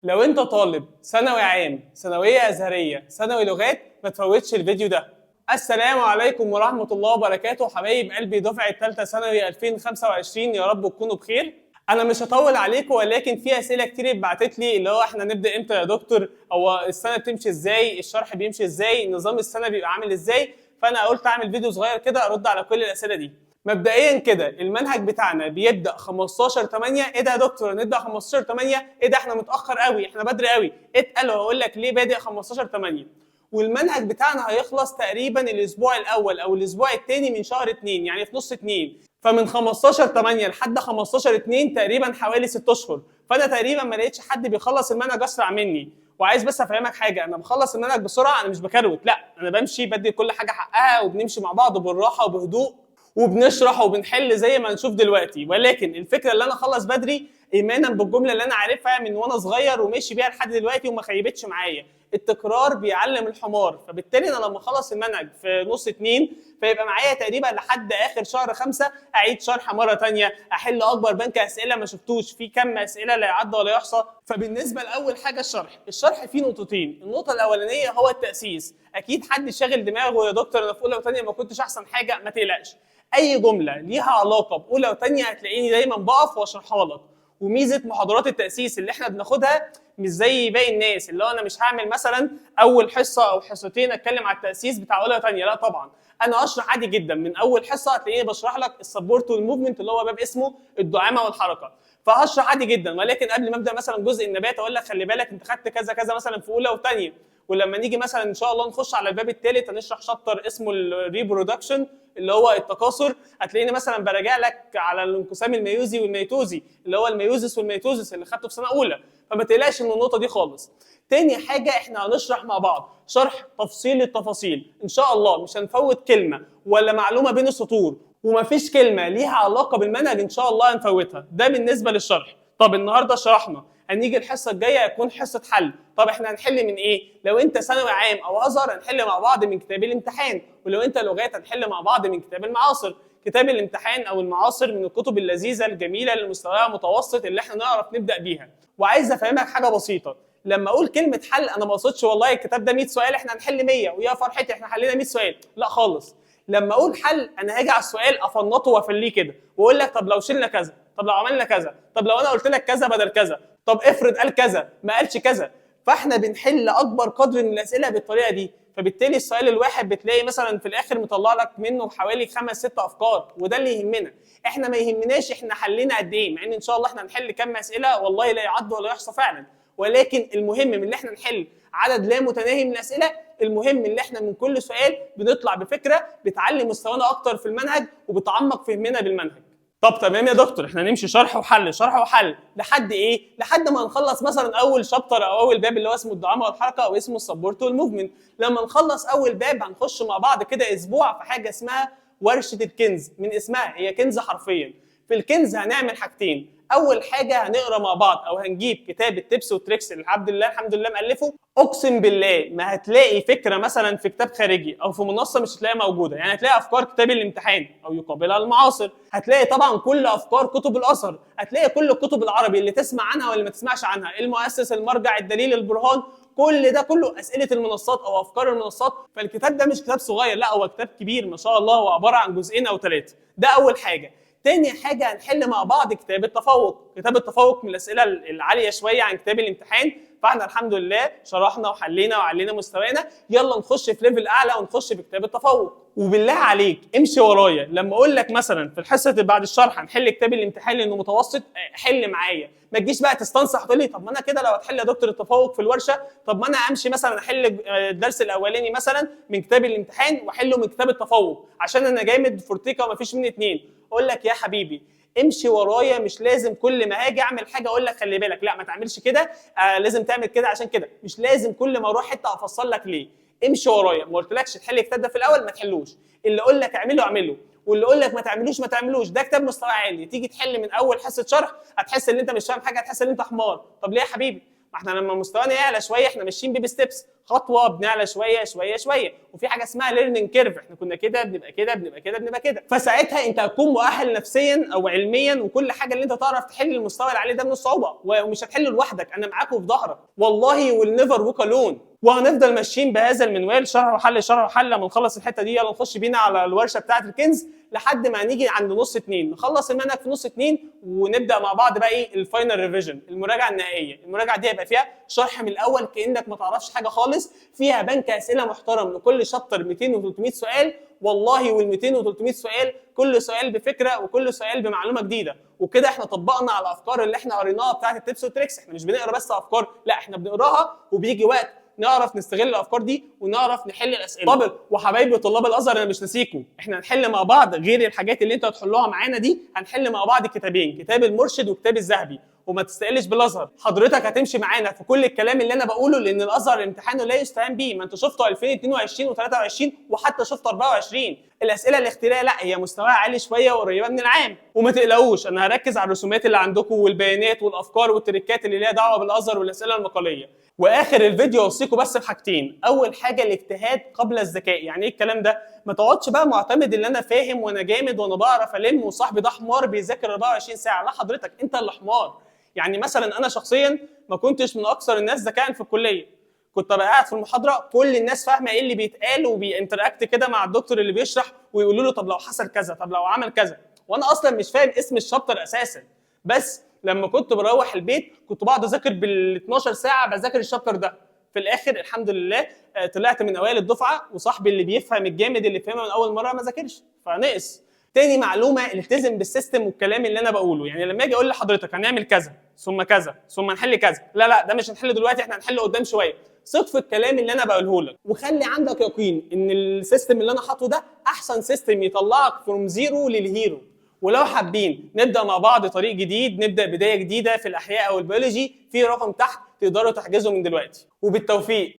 لو انت طالب ثانوي عام، ثانوية ازهريه، ثانوي لغات، ما تفوتش الفيديو ده. السلام عليكم ورحمة الله وبركاته، حبايب قلبي دفعه ثالثة ثانوي 2025، يا رب تكونوا بخير. انا مش هطول عليكم، ولكن في اسئلة كتير اتبعتت لي، اللي هو احنا نبدا امتى يا دكتور؟ هو السنة بتمشي ازاي؟ الشرح بيمشي ازاي؟ نظام السنة بيبقى عامل ازاي؟ فانا قلت اعمل فيديو صغير كده ارد على كل الاسئلة دي. مبدئيا كده المنهج بتاعنا بيبدا 15/8. ايه ده يا دكتور نبدا 15/8؟ ايه ده احنا متاخر قوي، احنا بدري قوي. اتقل وهقول لك ليه بادئ 15/8. والمنهج بتاعنا هيخلص تقريبا الاسبوع الاول او الاسبوع الثاني من شهر 2، يعني في نص 2. فمن 15/8 لحد 15/2 تقريبا حوالي 6 اشهر. فانا تقريبا ما لقيتش حد بيخلص المنهج اسرع مني. وعايز بس افهمك حاجة، انا بخلص المنهج بسرعة، انا مش بكروت، لا انا بمشي بدي كل حاجة حقها، وبنمشي مع بعض بالراحة وبهدوء، وبنشرح وبنحل زي ما نشوف دلوقتي. ولكن الفكرة اللي انا اخلص بدري ايمانا بالجملة اللي انا عارفها من وانا صغير وماشي بيها لحد دلوقتي وما خيبتش معايا، التكرار بيعلم الحمار. فبالتالي انا لما اخلص المنهج في نص 2 فيبقى معايا تقريبا لحد اخر شهر 5 اعيد شرح مرة ثانية، احل اكبر بنك اسئلة ما شفتوش، في كم اسئلة لا يعد ولا يحصى. فبالنسبه لاول حاجة الشرح، الشرح فيه نقطتين. النقطة الاولانية هو التاسيس. اكيد حد شاغل دماغه يا دكتور انا في اولى وثانيه ما كنتش احسن حاجة. ما تقلقش، اي جملة ليها علاقة باولى وثانيه هتلاقيني دايما بقف واشرحها لك. وميزه محاضرات التاسيس اللي احنا بناخدها مش زي باقي الناس، اللي هو انا مش هعمل مثلا اول حصة او حصتين اتكلم على التاسيس بتاع اولى وثانيه، لا طبعا انا هشرح عادي جدا. من اول حصة هتلاقيني بشرح لك ال support وال movement اللي هو باب اسمه الدعامه والحركة، فهشرح عادي جدا. ولكن قبل ما ابدا مثلا جزء النبات اقول لك خلي بالك انت خدت كذا كذا مثلا في اولى وثانيه. ولما نيجي مثلا ان شاء الله نخش على الباب الثالث هنشرح chapter اسمه ال reproduction اللي هو التكاثر، هتلاقيني مثلا براجع لك على الانقسام الميوزي والميتوزي اللي هو ال meiosis وال mitosis اللي خدته في سنة اولى. فما تقلقش من النقطة دي خالص. تاني حاجة احنا هنشرح مع بعض شرح تفصيل التفاصيل ان شاء الله، مش هنفوت كلمة ولا معلومة بين السطور، ومفيش كلمة ليها علاقة بالمنهج ان شاء الله هنفوتها. ده بالنسبة للشرح. طب النهارده شرحنا، هنيجي الحصة الجاية هيكون حصة حل. طب احنا هنحل من ايه؟ لو انت ثانوي عام او ازهر هنحل مع بعض من كتاب الامتحان، ولو انت لغات هنحل مع بعض من كتاب المعاصر. كتاب الامتحان او المعاصر من الكتب اللذيذة الجميلة اللي مستواها متوسط اللي احنا نعرف نبدا بيها. وعايز افهمك حاجة بسيطة، لما اقول كلمة حل انا ما اقصدش والله الكتاب ده 100 سؤال احنا هنحل 100 ويا فرحتي احنا حلينا 100 سؤال، لا خالص. لما اقول حل انا هاجي على السؤال افنطه وافليه كده واقول لك طب لو شلنا كذا، طب لو عملنا كذا، طب لو انا قلت لك كذا بدل كذا، طب افرض قال كذا ما قالش كذا. فاحنا بنحل اكبر قدر من الاسئلة بالطريقة دي. فبالتالي السؤال الواحد بتلاقي مثلا في الاخر مطلع لك منه حوالي 5 6 افكار، وده اللي يهمنا. احنا ما يهمناش احنا حلينا قد ايه، مع ان ان شاء الله احنا هنحل كم اسئلة والله لا يعد ولا يحصى فعلا، ولكن المهم من اللي احنا نحل عدد لا متناهي من الاسئلة. المهم اللي احنا من كل سؤال بنطلع بفكره بتعلي مستوانا اكتر في المنهج وبتعمق فهمنا بالمنهج. طب تمام يا دكتور، احنا نمشي شرح وحل شرح وحل لحد ايه؟ لحد ما نخلص مثلا اول chapter او اول باب اللي هو اسمه الدعامه والحركة او اسمه ال support وال movement. لما نخلص اول باب هنخش مع بعض كده اسبوع في حاجة اسمها ورشه الكنز. من اسمها هي كنز حرفيا. في الكنز هنعمل حاجتين. اول حاجة هنقرا مع بعض او هنجيب كتاب ال tips وال tricks اللي عبد الله الحمد لله مالفه. اقسم بالله ما هتلاقي فكرة مثلا في كتاب خارجي او في منصة مش هتلاقيها موجودة، يعني هتلاقي افكار كتاب الامتحان او يقابلها المعاصر، هتلاقي طبعا كل افكار كتب الاثر، هتلاقي كل الكتب العربي اللي تسمع عنها واللي ما تسمعش عنها، المؤسس، المرجع، الدليل، البرهان، كل ده كله اسئلة المنصات او افكار المنصات. فالكتاب ده مش كتاب صغير، لا هو كتاب كبير ما شاء الله، هو عبارة عن جزئين او 3. ده اول حاجة. تاني حاجة هنحل مع بعض كتاب التفوق. كتاب التفوق من الاسئلة العالية شوية عن كتاب الامتحان، فاحنا الحمد لله شرحنا وحلينا وعلينا مستوانا. يلا نخش في level اعلى ونخش في كتاب التفوق. وبالله عليك امشي ورايا، لما اقول لك مثلا في الحصة اللي بعد الشرح هنحل كتاب الامتحان لانه متوسط، حل معايا. ما تجيش بقى تستنصح تقول لي طب ما انا كده لو هتحل يا دكتور التفوق في الورشة، طب ما انا امشي مثلا احل الدرس الاولاني مثلا من كتاب الامتحان واحله من كتاب التفوق عشان انا جامد فورتيكا ومفيش مني 2. اقول لك يا حبيبي امشي ورايا، مش لازم كل ما هاجي اعمل حاجة اقول لك خلي بالك، لا ما تعملش كده، لازم تعمل كده عشان كده. مش لازم كل ما اروح حتة افصل لك ليه. امشي ورايا، ما قلتلكش تحل الكتاب ده في الاول ما تحلوش، اللي اقول لك اعمله اعمله، واللي اقول لك ما تعملوش ما تعملوش. ده كتاب مستوى عالي، تيجي تحل من اول حصة شرح هتحس ان انت مش فاهم حاجة، هتحس ان انت حمار. طب ليه يا حبيبي؟ ما احنا لما مستوانا يعلى شويه، احنا ماشيين baby steps، خطوة بنعلى شوية شوية شويه، وفي حاجة اسمها learning curve، احنا كنا كده بنبقى كده بنبقى كده بنبقى كده. فساعتها انت هتكون مؤهل نفسيا او علميا وكل حاجة اللي انت تعرف تحل المستوى اللي عليه ده من الصعوبه، ومش هتحله لوحدك، انا معاك وفي ظهرك. والله we'll never walk alone. وهنفضل ماشيين بهذا المنوال، شرح وحل شرح وحل. لما نخلص الحتة دي يلا نخش بينا على الورشة بتاعه الكنز لحد ما هنيجي عند نص اتنين، نخلص المنهج في نص اتنين ونبدا مع بعض بقى ايه؟ ال final revision، المراجعة النهائيه. المراجعة دي هيبقى فيها شرح من الاول كانك ما تعرفش حاجة خالص، فيها بنك اسئلة محترم لكل chapter، 200 و 300 سؤال والله، وال 200 و 300 سؤال كل سؤال بفكره وكل سؤال بمعلومة جديده. وكده احنا طبقنا على الافكار اللي احنا قريناها بتاعت ال tips وال tricks. احنا مش بنقرا بس افكار، لا، احنا بنقراها وبيجي وقت نعرف نستغل الافكار دي ونعرف نحل الاسئله. طب وحبايبي طلاب الازهر، انا مش ناسيكم، احنا هنحل مع بعض غير الحاجات اللي انتوا هتحلوها معانا دي، هنحل مع بعض كتابين، كتاب المرشد وكتاب الذهبي. وما تستقلش بالازهر، حضرتك هتمشي معانا في كل الكلام اللي انا بقوله، لان الازهر امتحانه لا يستهان بيه. ما انتوا شفتوا 2022 و23 وحتى شفتوا 24. الاسئلة الاختيارية لا، هي مستواها عالي شوية وقريبه من العام. وما تقلقوش، انا هركز على الرسومات اللي عندكم والبيانات والافكار والتريكات اللي ليها دعوه بالازهر والاسئلة المقاليه. واخر الفيديو اوصيكم بس بحاجتين. اول حاجه، الاجتهاد قبل الذكاء. يعني ايه الكلام ده؟ ما تقعدش بقى معتمد ان انا فاهم وانا جامد وانا بعرف الم وصاحبي ده حمار بيذاكر 24 ساعه. لا حضرتك، انت اللي حمار. يعني مثلا انا شخصيا ما كنتش من اكثر الناس ذكاء في الكليه، كنت ابقى قاعد في المحاضرة كل الناس فاهمه ايه اللي بيتقال وبي interact كده مع الدكتور اللي بيشرح ويقولوا له طب لو حصل كذا، طب لو عمل كذا، وانا اصلا مش فاهم اسم ال chapter اساسا. بس لما كنت بروح البيت كنت بقعد اذاكر بال 12 ساعة بذاكر ال chapter ده. في الاخر الحمد لله طلعت من اوائل الدفعه، وصاحبي اللي بيفهم الجامد اللي فهمها من اول مرة ما ذاكرش فنقص. تاني معلومه، التزم بال system والكلام اللي انا بقوله. يعني لما اجي اقول لحضرتك هنعمل كذا ثم كذا ثم نحل كذا، لا لا، ده مش هنحله دلوقتي، احنا هنحله قدام شويه. ثق في الكلام اللي انا بقوله لك وخلي عندك يقين ان ال system اللي انا حاطه ده احسن system يطلعك from zero لل hero. ولو حابين نبدا مع بعض طريق جديد، نبدا بداية جديدة في الاحياء او البيولوجي، في رقم تحت تقدروا تحجزوا من دلوقتي. وبالتوفيق.